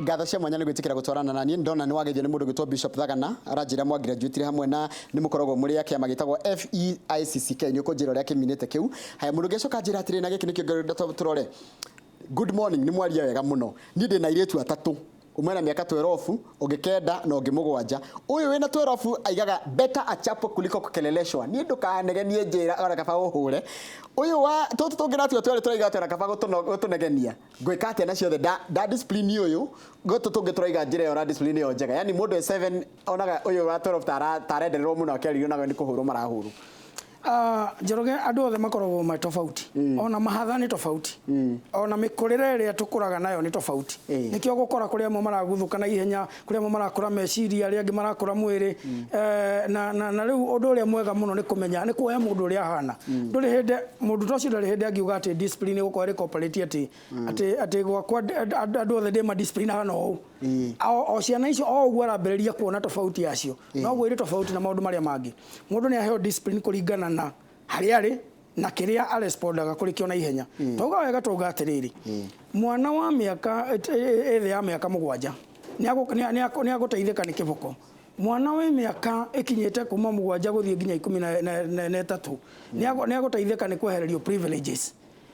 Ngatho cia mwanya nĩ gwĩtĩkĩra gũtwarana na niĩ. Ndona nĩ wageithio nĩ mũndũ gwĩtwo Bishop Thagana, aranjĩra mwa graduate hamwe na nĩ mũkoragwo mũrĩ a kĩama gĩtagwo FEICCK. Nĩ ũkũnjĩra ũrĩa kĩminĩte kĩu. Haya, mũndũ ũngĩ acoka anjĩra atĩrĩ, na gĩkĩ nĩkĩo ngwenda tũrore. Good morning, nĩ mwaria wega mũno. Niĩ ndĩ na airĩtu atatũ, ũmwe na mĩaka 12, ũngĩ 9 na ũngĩ 7. Ũyũ wĩna 12 aigaga better achapwe kuliko kukeleleshwa. Niĩ ndũkanegenie njĩra ona kaba ũhũre. Ũyũ wa tũtũ tũngĩ natuo twerĩ tũraiga atĩ ona kaba gũtũnegenia. Ngwĩka atĩa na ciothe nda discipline ũyũ, gũtũ tũngĩ tũraiga njĩra ĩyo ra discipline ĩyo njega. Yani mũndũ e 7 onaga ũyũ wa 12 ta arendererwo mũno akĩarĩrio nawe nĩ kũhũrwo marahũrwo. Ah, Njoroge, andũ othe makoragwo me tofauti. Ona mahatha nĩ tofauti. Ona mĩkũrĩre ĩrĩa tũkũraga nayo nĩ tofauti. Nĩkĩo gũkora kũrĩ amwe maraguthũka na ihenya, kũrĩ amwe marakũra meciria, arĩa angĩ marakũra mwĩrĩ. Na rĩu ũndũ ũrĩa mwega mũno nĩ kũmenya, nĩ kuoya mũndũ ũrĩa ahana. Ndũrĩ hĩndĩ, mũndũ ta ũcio ndarĩ hĩndĩ angiuga atĩ discipline ĩgũkorwo ĩrĩ cooperative atĩ gwakwa andũ othe ndĩ ma discipline hana ũũ. O ciana icio o ũguo arambĩrĩria kuona tofauti yacio, noguo irĩ tofauti na maũndũ marĩa mangĩ. Mũndũ nĩ aheo discipline kũringana na harĩa arĩ na kĩrĩa arespondaga kũrĩ kĩo na ihenya. Twauga wega twauga atĩrĩrĩ, mwana wa mĩaka ĩthĩ ya mĩaka 7 nĩ agũteithĩka nĩ kĩboko. Mwana wĩ mĩaka ĩkinyĩte kuma 7 gũthiĩ nginya 13 nĩ agũteithĩka nĩ kwehererio privileges.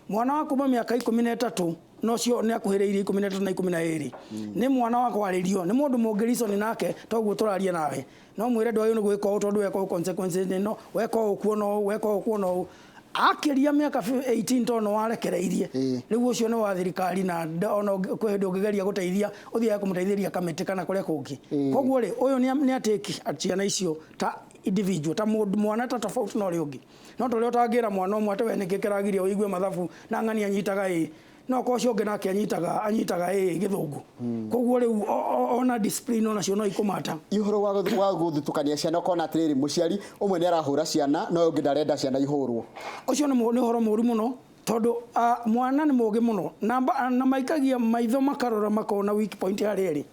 Mwana wa kuma mĩaka 13 nocio nĩ akuhĩrĩirie 13 na 12 nĩ mwana wa kwarĩrio nĩ mũndũ mũngĩ reason nake toguo tũraria nawe, no mwĩre ndwagĩrĩirwo nĩ gwĩka ũũ tondũ weka ũũ consequences nĩ ĩno, weka ũũ kuona ũũ, weka ũũ kuona ũũ. Akĩria mĩaka 18 tondũ nĩ warekereirie, rĩu ũcio nĩ wa thirikari na ona kwĩ hĩndĩ ũngĩgeria gũteithia ũthiage kũmũteithĩria kamĩtĩ kana kũrĩa kũngĩ. Koguo rĩ, ũyũ nĩ atake ciana icio ta individual, ta mũndũ mwana ta tofauti na ũrĩa ũngĩ. No ta ũrĩa ũtangĩra mwana ũmwe atĩ we nĩkĩ kĩragiria ũigue mathabu na ng'ania anyitaga ĩ, no korwo ũcio ũngĩ nake anyitaga ĩ gĩthũngũ. Koguo rĩu ona discipline onacio no ikũmata. Ũhoro wa gũthutũkania ciana, ũkona atĩrĩrĩ, mũciari ũmwe nĩ arahũra ciana no ũyũ ũngĩ ndarenda ciana ihũrwo. Ũcio nĩ ũhoro mũru mũno tondũ mwana nĩ mũgĩ mũno na maikagia maitho makarora makona weak point harĩa ĩrĩ.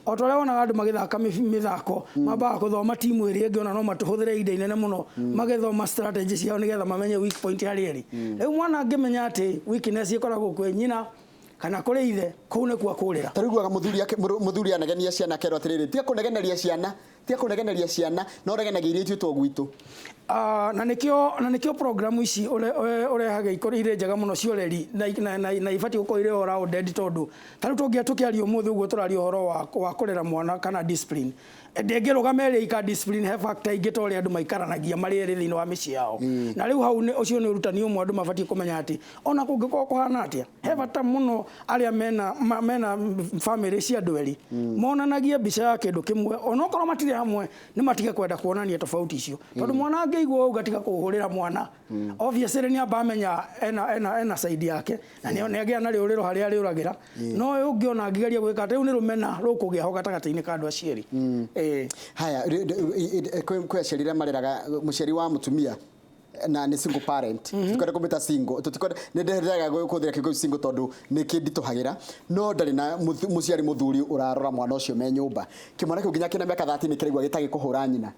O ta ũrĩa wonaga andũ magĩthaka mĩthako, mambaga gũthoma timu ĩrĩa ĩngĩ ona no matũhũthĩre ihinda inene mũno magĩthoma strategy ciao nĩgetha mamenye weak point harĩa ĩrĩ. Rĩu mwana angĩmenya atĩ weakness ĩkoragwo kwĩ nyina kana kũrĩ ithe, kũu nĩkuo akũrĩra. Ta rĩu ugaga mũthuri anegenia ciana akerwo atĩrĩrĩ, tiga kũnegeneria ciana, tiga kũnegeneria ciana, no ũregenagia iria ituĩtwo gwitũ. Na nĩkĩo program ici ũrehaga ikorwo irĩ njega mũno cia ũreri na ibatiĩ gũkorwo irĩ all rounded, tondũ ta rĩu tũngĩa tũkĩaria ũmũthĩ ũguo tũraria ũhoro wa kũrera mwana kana discipline, ndĩngĩrũgama ĩrĩ ika discipline, he factor ingĩ ta ũrĩa andũ maikaranagia marĩ erĩ thĩinĩ wa mĩciĩ yao. Na rĩu hau ũcio nĩ ũrutani ũmwe andũ mabatiĩ kũmenya atĩ ona kũngĩkorwo kũhana atĩa, he bata mũno arĩa mena family cia andũ erĩ monanagie mbica ya kĩndũ kĩmwe, onokorwo matirĩ hamwe, nĩ matige kwenda kuonania tofauti icio, tondũ mwana angĩigua ũguo gatiga kũhũrĩra mwana, obviously nĩ amba amenya ena side yake na nĩ agĩa na rĩũrĩro harĩa arĩũragĩra. No ũyũ ũngĩ ona angĩgeria gwĩka atĩ rĩu nĩ rũmena rũkũgĩa ho gatagatĩ-inĩ ka andũ acio erĩ. Haya, kwĩ aciari arĩa mareraga mũciari wa mũtumia na nĩ single parent. Tũtikwenda kũmĩta single, tũtikwenda, nĩ ndĩrega kũhũthĩra kiugo single tondũ nĩ kĩnditũhagĩra, no ndarĩ na mũciari mũthuri ũrarora mwana ũcio me nyũmba. Kĩmwana kĩu nginya kĩna mĩaka 13 nĩ kĩraigua gĩtagĩ kũhũra nyina.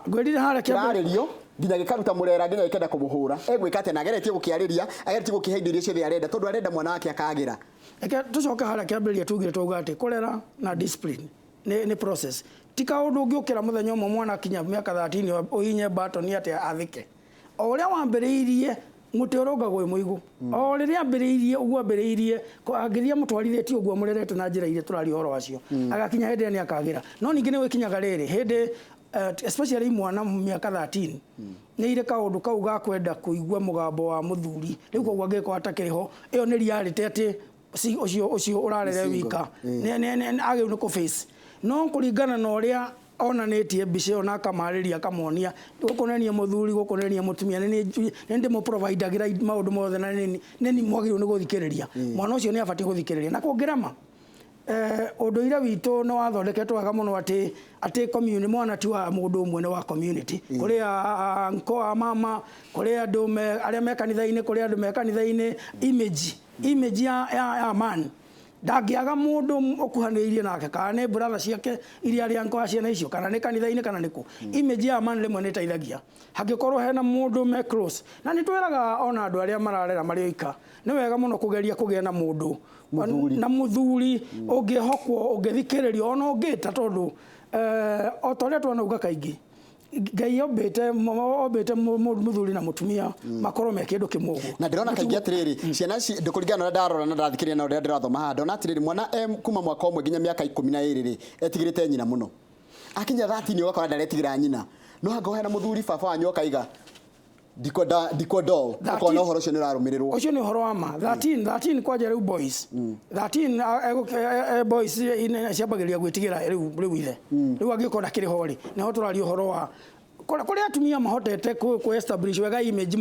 Ngwĩrire harĩa kĩrarĩrio nginya gĩkaruta mũrera nginya gĩkenda kũmũhũra. Egwĩka atĩa? Na ageretie gũkĩarĩria, ageretie gũkĩhe indo iria ciothe arenda tondũ arenda mwana wake akagĩra. Reke tũcoke harĩa kĩambĩrĩria tugire, twauga atĩ kũrera na discipline nĩ process, ti kaũndũ ũngĩũkĩra mũthenya ũmwe mwana akinya mĩaka 13 ũhinye button atĩ athĩke. O ũrĩa wambĩrĩirie, mũtĩ ũrũngagwo wĩ mũigũ. O rĩrĩa ambĩrĩirie ũguo ambĩrĩirie, angĩthiĩ amũtwarithĩtie ũguo amũrerete na njĩra iria tũraria ũhoro wacio, agakinya hĩndĩ ĩrĩa nĩ akagĩra. No ningĩ nĩ gwĩkinyaga rĩrĩ hĩndĩ, especially mwana mĩaka 13 nĩ irĩ kaũndũ kau ga kwenda kũigua mũgambo wa mũthuri. Rĩu koguo angĩgĩkorwo atakĩrĩ ho, ĩyo nĩ reality atĩ ũcio ũrarere wika agĩrĩirwo nĩ kũ face. No kũringana na ũrĩa onanĩtie mbica ĩyo na akamarĩria akamonia, gũkũ nĩ niĩ mũthuri, gũkũ nĩ niĩ mũtumia, nĩ niĩ ndĩmũprovidagĩra maũndũ mothe na nĩ niĩ mwagĩrĩirwo nĩ gũthikĩrĩria. Mwana ũcio nĩ abatiĩ gũthikĩrĩria. Na kũngĩrema, ũndũire witũ nĩ wathondeketwo wega mũno atĩ community, mwana ti wa mũndũ ũmwe, nĩ wa community. Kũrĩ uncle a mama, kũrĩ andũ arĩa me kanitha-inĩ, kũrĩ andũ me kanitha-inĩ. Image ya man Ndangĩaga mũndũ ũkuhanĩrĩirie nake, kana nĩ brother ciake iria arĩ anko wa ciana icio, kana nĩ kanitha-inĩ, kana nĩ kũ. Image ya man rĩmwe nĩ ĩteithagia hangĩkorwo hena mũndũ me close. Na nĩ twĩraga ona andũ arĩa mararera marĩ oika, nĩ wega mũno kũgeria kũgĩa na mũndũ Mũthuri. Na mũthuri ũngĩhokwo, ũngĩthikĩrĩrio, ona ũngĩta, tondũ o ta ũrĩa twanauga kaingĩ, Ngai ombĩte mũthuri na mũtumia makorwo me kĩndũ kĩmwe ũguo. Na ndĩrona kaingĩ atĩrĩrĩ, ciana ici ndĩkũringana na ũrĩa ndarora na ndathikĩrĩria na ũrĩa ndĩrathoma haha, ndona atĩrĩrĩ, mwana kuma mwaka 1 nginya mĩaka 12 rĩ, etigĩrĩte nyina mũno. Akinya 13 ũgakora ndaretigĩra nyina, no hangĩkorwo hena mũthuri baba wanyu akaiga ndikwenda ũũ, ũkona ũhoro ũcio nĩ ũrarũmĩrĩrwo. Ũcio nĩ ũhoro wa ma. 13, 13 kwanja rĩu boys 13 boys ciambagĩrĩria gwĩtigĩra rĩu ithe. Rĩu angĩkorwo ndakĩrĩ ho rĩ, nĩho tũraria ũhoro wa kũrĩa atumia mahotete kũ establish wega image,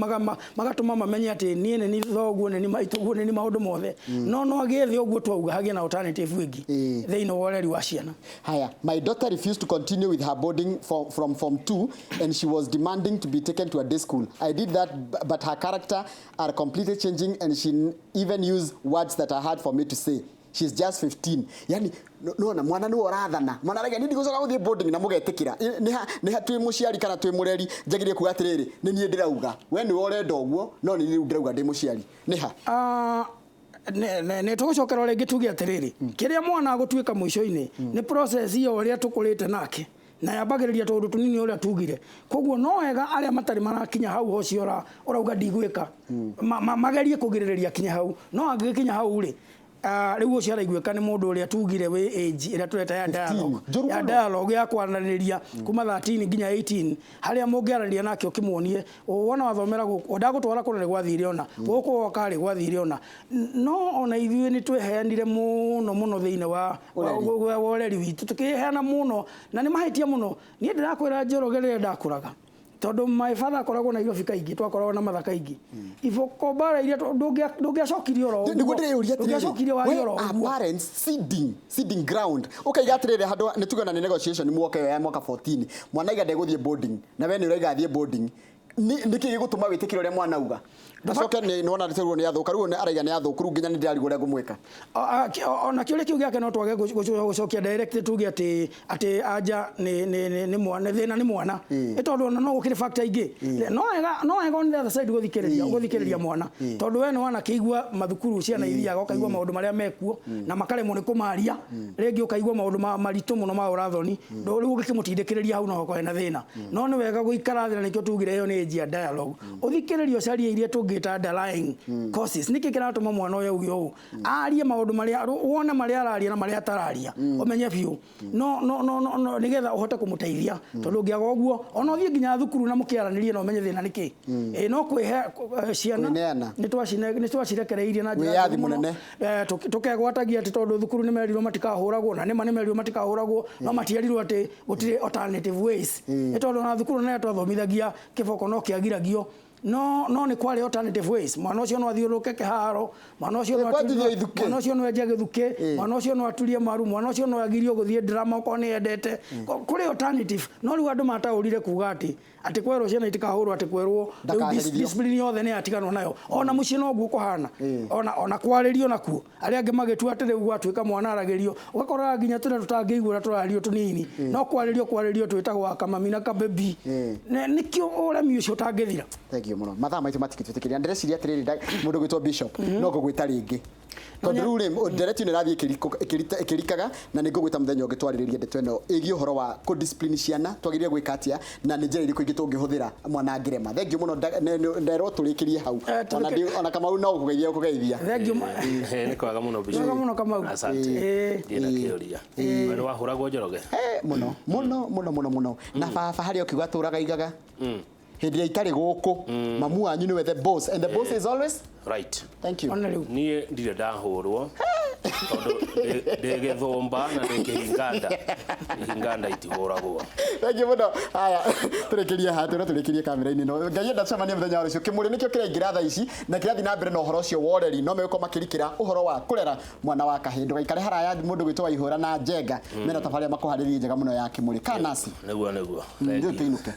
magatũma mamenye atĩ niĩ nĩ ni thoguo, nĩ ni maitũguo, nĩ ni maũndũ mothe. No no agĩethe ũguo twauga hagĩe na alternative ĩngĩ thĩinĩ wa ũreri wa ciana. Haya, my daughter refused to continue with her boarding from form 2 and she was demanding to be taken to a day school. I did that, but her character are completely changing and she even used words that are hard for me to say. She's just 15. Yani, nona mwana nĩwe ũrathana. Mwana arauga, "Niĩ ndigũcoka gũthiĩ boarding," na mũgetĩkĩra. Nĩ ha twĩ mũciari kana twĩ mũreri njagĩrĩire kuga atĩrĩrĩ, nĩ niĩ ndĩrauga. We nĩwe ũrenda ũguo, no nĩ niĩ rĩu ndĩrauga ndĩ mũciari. Nĩ ha? Nĩ tũgũcokera rĩngĩ tuge atĩrĩrĩ, kĩrĩa mwana agũtuĩka mũico-inĩ nĩ process ya ũrĩa tũkũrĩte nake, na yambagĩrĩria tũũndũ tũnini ũrĩa tugire. Koguo no wega arĩa matarĩ marakinya hau ũcio ũrauga ndigwĩka, magerie kũgirĩrĩria kinya hau. No angĩgĩkinya hau rĩ, rĩu ũcio araiguĩka nĩ mũndũ ũrĩa tugire wĩ age ĩrĩa tũreta ya dialogue, Njũru ya mũno. dialogue ya kwaranĩria kuma 13 nginya 18, harĩa mũngĩaranĩria nake ũkĩmuonie wona wathomera gũkũ, ndagũtwara kũrĩa nĩ gwathire, ona gũkũ woka rĩ gwathire ona. No ona ithuĩ nĩ tweheanire mũno mũno thĩinĩ wa ũreri witũ, tũkĩheana mũno na nĩ mahĩtia mũno. Niĩ ndĩrakwĩra Njoroge, rĩrĩa ndakũraga, tondũ my father akoragwo Nairobi kaingĩ, twakoragwo na matha kaingĩ, iboko mbara iria ndũngĩacokirie oro ũguo. Nĩguo ndĩreyũria atĩrĩrĩ, Ndũngĩacokirie warie where oro are ũguo. parents ceding ground? Ũkaiga atĩrĩrĩ, handũ nĩ tuge ona nĩ negotiation mwaka ĩyo ya mwaka 14, mwana aiga ndegũthiĩ boarding na we nĩ ũraiga athiĩ boarding. Nĩkĩ gĩgũtũma wĩtĩkĩre ũrĩa mwana auga? Acoke nĩ wona rĩu nĩ athũka, rĩu araiga nĩ athũku, rĩu nginya nĩ ndĩrarigwo ũrĩa ngũmwĩka. Ona kĩũria kĩu gĩake no twage gũcokia direct tuge atĩ anja nĩ mwana, thĩna nĩ mwana. Nĩ tondũ ona no gũkĩrĩ factor ingĩ. No wega on the other side gũthikĩrĩria mwana. Tondũ we nĩ wanakĩigua mathukuru ciana ithiaga, ũkaigua maũndũ marĩa mekuo na makaremwo nĩ kũmaria, rĩngĩ ũkaigua maũndũ maritũ mũno ma ũrathoni. Rĩu ũgĩkĩmũtindĩkĩrĩria hau no hakorwo hena thĩna. No nĩ wega gũikara thĩ, na nĩkĩo tugire ĩyo nĩ age ya dialogue. Ũthikĩrĩrie, ũcarie iria tũngĩta underlying causes. Nĩkĩ kĩratũma mwana ũyũ auge ũũ? Arie maũndũ marĩa wone marĩa araria na marĩa atararia, ũmenye biũ. No, no, no, no, no, nĩgetha ũhote kũmũteithia. Tondũ ũngĩaga ũguo, ona ũthiĩ nginya thukuru na mũkĩaranĩrie na ũmenye thĩna nĩkĩ. No kwĩhe ciana Kwĩneana. nĩ twacirekereirie na njĩra Wĩyathi njũru mũno. mũnene. Tũkegwatagia atĩ tondũ thukuru nĩ merirwo matikahũragwo, na nĩma nĩ merirwo matikahũragwo, no matierirwo atĩ gũtirĩ alternative ways. Nĩ tondũ ona thukuru nĩ twathomithagia kĩboko no kĩagiragio, no nĩ kwarĩ alternative ways. Mwana ũcio no athiũrũrũke kĩharo, mwana ũcio no Kwanjithia aturie ithukĩ. mwana ũcio no enje gĩthukĩ, mwana ũcio no aturie maru, mwana ũcio no agirio gũthiĩ drama okorwo nĩ endete. Kũrĩ alternative. No rĩu andũ mataũrire kuga atĩ kwerwo ciana itikahũrwo, atĩ kwerwo rĩu Ndakaherithio. discipline yothe nĩ yatiganwo nayo. Ona mũciĩ noguo kũhana. Ona kwarĩrio nakuo. Arĩa angĩ magĩtua atĩ rĩu gwatuĩka mwana aragĩrio, ũgakora nginya tũrĩa tũtangĩigua ũrĩa tũrario tũnini. No kwarĩrio twĩtagwo akamami na kabebi. Nĩkĩo ũremi ũcio ũtangĩthira. Thank you mũno. Mathaa maitũ matingĩtwĩtĩkĩria. Ndĩreciria atĩrĩrĩ, mũndũ ũgwĩtwo Bishop, no ngũgwĩta rĩngĩ. Tondũ rĩu rĩ, ndereti ĩno ĩrathiĩ ĩkĩrikaga, na nĩ ngũgwĩta mũthenya ũngĩ twarĩrĩrie ndeto ĩno ĩgiĩ ũhoro wa kũ-discipline ciana, twagĩrĩire gwĩka atĩa, na nĩ njĩra irĩkũ ingĩ tũngĩhũthĩra mwana angĩrema. Thank you mũno, nderwo tũrĩkĩrie hau. Ona Kamau no gũkũgeithia gũkũgeithia. Thank you. Nĩ kwega mũno, Bishop. Kwega mũno, Kamau. Asante. Ndiĩ na kĩũria. We nĩ wahũragwo Njoroge? Mũno, mũno, mũno, mũno, mũno. Na baba harĩa ũkiuga atũraga igaga. Hĩndĩ ĩrĩa itarĩ gũkũ, mamu wanyu nĩwe the boss, and the boss is always right. Thank you. Ona rĩu. Niĩ ndirĩ ndahũrwo tondũ ndĩ gĩthũmba na ndĩ kĩhinganda. Ihinganda itihũragwo. Thank you mũno. Haya, tũrĩkĩrie haha, tũrĩa tũrĩkĩrie kamera-inĩ ĩno. Ngai enda tũcemanie mũthenya wa rũciũ. Kĩmũrĩ nĩkĩo kĩraingĩra thaa ici na kĩrathiĩ na mbere na ũhoro ũcio wa ũreri, no megũkorwo makĩrikĩra ũhoro wa kũrera mwana wa kahĩĩ. Ndũgaikare haraya, mũndũ gwĩtwo Waihũra na Njenga mena tabarĩra makũharĩrie njega mũno ya Kĩmũrĩ. Kana nasi? Nĩguo, nĩguo. Ndio Thank you. tũinũke.